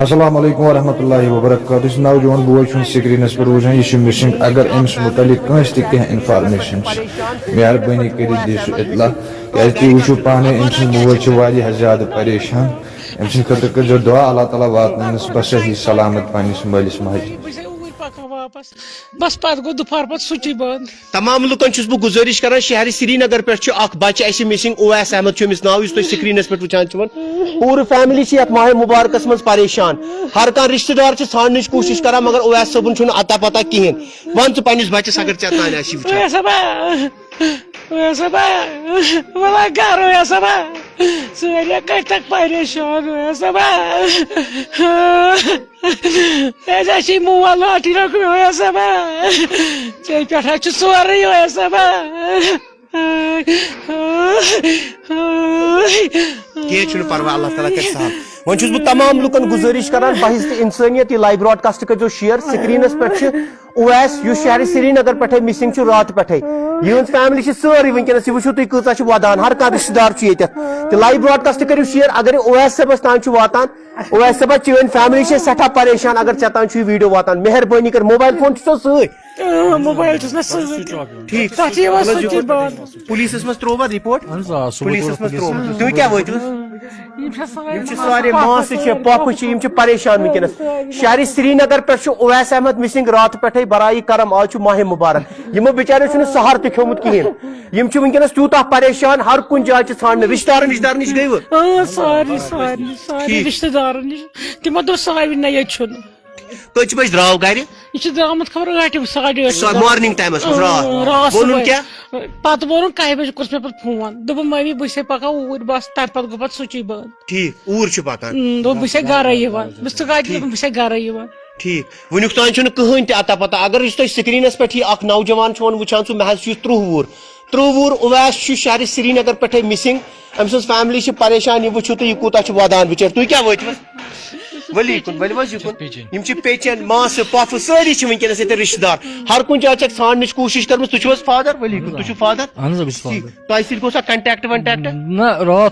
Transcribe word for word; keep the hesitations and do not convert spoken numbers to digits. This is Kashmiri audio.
السلام علیکم ورحمۃ اللہ وبرکاتہ۔ یُس نوجوان بوے چھُ سکرینس پٮ۪ٹھ وٕچھان، یہِ چھُ مِسنگ۔ اگر أمِس مُتعلِق کٲنٛسہِ تہِ کینٛہہ انفارمیشن چھِ، مہربٲنی کٔرِتھ دِ سُہ اطلاع، کیازِ تُہۍ وٕچھِو پانے أمۍ سُنٛد بوے چھُ واریاہ زیادٕ پریشان۔ أمۍ سٕنٛدِ خٲطرٕ کٔرۍزیو دعا، اللہ تعالیٰ واتنٲونَس بصحیح سلامت پننِس مٲلِس ماجہِ۔ بہٕ چھَسے اوٗرۍ پَکان واپَس۔ بَس پَتہٕ گوٚو دُپہر پَتہٕ سُچی بنٛد۔ تمام لُکن چھُس بہٕ گُزٲرِش کران، شہرِ سرینگر پٮ۪ٹھ چھُ اکھ بچہٕ اَسہِ، مِسنگ اویس احمد چھُ أمِس ناو، یُس تُہۍ سکرینس پٮ۪ٹھ وٕچھان چھِو۔ پوٗرٕ فیملی چھِ یَتھ ماہِ مُبارکَس منٛز پریشان۔ ہر کانٛہہ رشتہٕ دار چھِ ژھانڈنٕچ کوٗشِش کران، مگر اویس صٲبُن چھُنہٕ اتا پتا کِہیٖنۍ۔ وَن ژٕ پننِس بَچَس، اگر ژےٚ تانۍ آسی وٕچھان۔ اویس صٲبا، اویس صٲبا، وَلا گَرٕ اویس صٲبا۔ سٲری کَتہِ تَک پریشان اویس صٲبا۔ أسۍ حظ چھِ مول لاٹھی رَٹُن، اویس صٲبا۔ ژےٚ پٮ۪ٹھ حظ چھُ سورُے، اویس صٲبا۔ کینٛہہ چھُنہٕ پرواے، اللہ تعالیٰ کرِ سہل۔ وۄنۍ چھُس بہٕ تمام لُکن گُزٲرِش کران، بحیثیت انسٲنیت یہِ لایو براڈکاسٹ کٔرۍزیو شیئر۔ سکرینس پٮ۪ٹھ چھِ اویس، یُس شہرِ سرینگر پٮ۪ٹھے مِسنگ چھُ راتہٕ پٮ۪ٹھے۔ یِہٕنٛز فیملی چھِ سٲرٕے وٕنکیٚنس، یہِ وٕچھِو تُہۍ کۭژاہ چھِ ودان، ہر کانٛہہ رشتہٕ دار چھُ ییٚتٮ۪تھ۔ تہٕ لایو براڈکاسٹ کٔرِو شیئر، اگر اویس صٲبس تام چھُ واتان، اویس صٲبا، چٲنۍ فیملی چھِ سٮ۪ٹھاہ پریشان، اگر ژےٚ تام چھُ یہِ ویڈیو واتان، مہربٲنی کٔرِتھ، موبایل فون چھُ سُہ سۭتۍ؟ آ، موبایل چھُس نہ سۭتۍ۔ ٹھیٖک۔ تَتھ چھِ یِوان سُچی بنٛد۔ پُلیٖسَس منٛز ترٛووا رِپورٹ؟ اہن حظ، آ، صُبحٲے پُلیٖسَس ترٛوو منٛز پُلیٖسَس ترٛوو۔ منٛز۔ تُہۍ کیٛاہ وٲتِو؟ یِم چھِ سٲری یِم چھِ ماسہٕ سٲری چھِ، پۄپھٕ چھِ، یِم چھِ پریشان وٕنکیٚنَس۔ شہرِ سرینگر پٮ۪ٹھ چھُ اویس احمد مِسنگ راتہٕ پٮ۪ٹھَے، برایہِ کرم، آز چھُ ماہِ مُبارک۔ یِمو بِچاریو چھُنہٕ سحر تہِ کھیوٚمُت کِہیٖنۍ۔ یِم چھِ وٕنکیٚنَس تیوٗتاہ پریشان، ہر کُنہِ جایہِ چھِ ژھانڈنہٕ۔ رِشتہٕ دارَن، رِشتہٕ دارَن نِش گٔیوٕ؟ آ، سٲری، سٲری، سٲری ٹھیٖک۔ رِشتہٕ دارَن نِش۔ تِمو دوٚپ سٲری نہ ییٚتہِ چھُنہٕ۔ کٔژِ بجہِ درٛاو گرِ؟ یہِ چھُ درٛامُت خبر ٲٹھِ، ساڑِ ٲٹھِ۔ سۄ مارننگ ٹایمس منٛز راتھ؟ اۭں، راتھ ووٚنُن صُبحٲے۔ کیٛاہ؟ پتہٕ ووٚنُن کاہہِ بجہِ کوٚرُس مےٚ پتہٕ فون، دوٚپُن، "ممی، بہٕ چھسے پکان اوٗرۍ، بس۔" تمہِ پتہٕ گوٚو پتہٕ سُچی بنٛد۔ ٹھیٖک، اوٗرۍ چھُ پکان۔ اۭں، دوٚپُن، "بہٕ چھسے گرے یِوان۔" دوٚپمَس، "ژٕ کتہِ؟" ٹھیٖک۔ دوٚپُن، "بہٕ چھسے گرے یِوان۔" ٹھیٖک، وٕنیُک تام چھُنہٕ کٕہٕنۍ تہِ اتا پتا۔ اگر یُس تۄہہِ سکرینس پٮ۪ٹھ یہِ اکھ نوجوان چھُ وۄنۍ وٕچھان، سُہ مےٚ حظ چھُ یہِ ترٛہ وُہُر، ترٛہ وُہُر اویس چھُ شہرِ سرینگر پٮ۪ٹھے مِسنگ۔ أمۍ سٕنٛز فیملی چھِ پریشان، یہِ وٕچھِو تُہۍ، یہِ کوٗتاہ چھُ ودان بِچٲرۍ۔ تُہۍ کیٛاہ وٲتِو؟ ؤلِو یِکُن، ؤلِو حظ یِکُن۔ یِم چھِ پیچن، ماسہٕ، پۄپھٕ، سٲری چھِ وٕنکیٚنَس ییٚتٮ۪ن رِشتہٕ دار۔ ہر کُنہِ جایہِ چھَکھ ژھانڈنٕچ کوٗشِش کٔرمٕژ۔ تُہۍ چھِو حظ فادر؟ ؤلِو یِکُن، تُہۍ چھِو فادر؟ اہن حظ، بہٕ چھُس ٹھیٖک۔ فادر۔ تۄہہِ سۭتۍ گوٚو سا کنٹیکٹ ونٹیکٹ؟ نہ، راتھ صُبح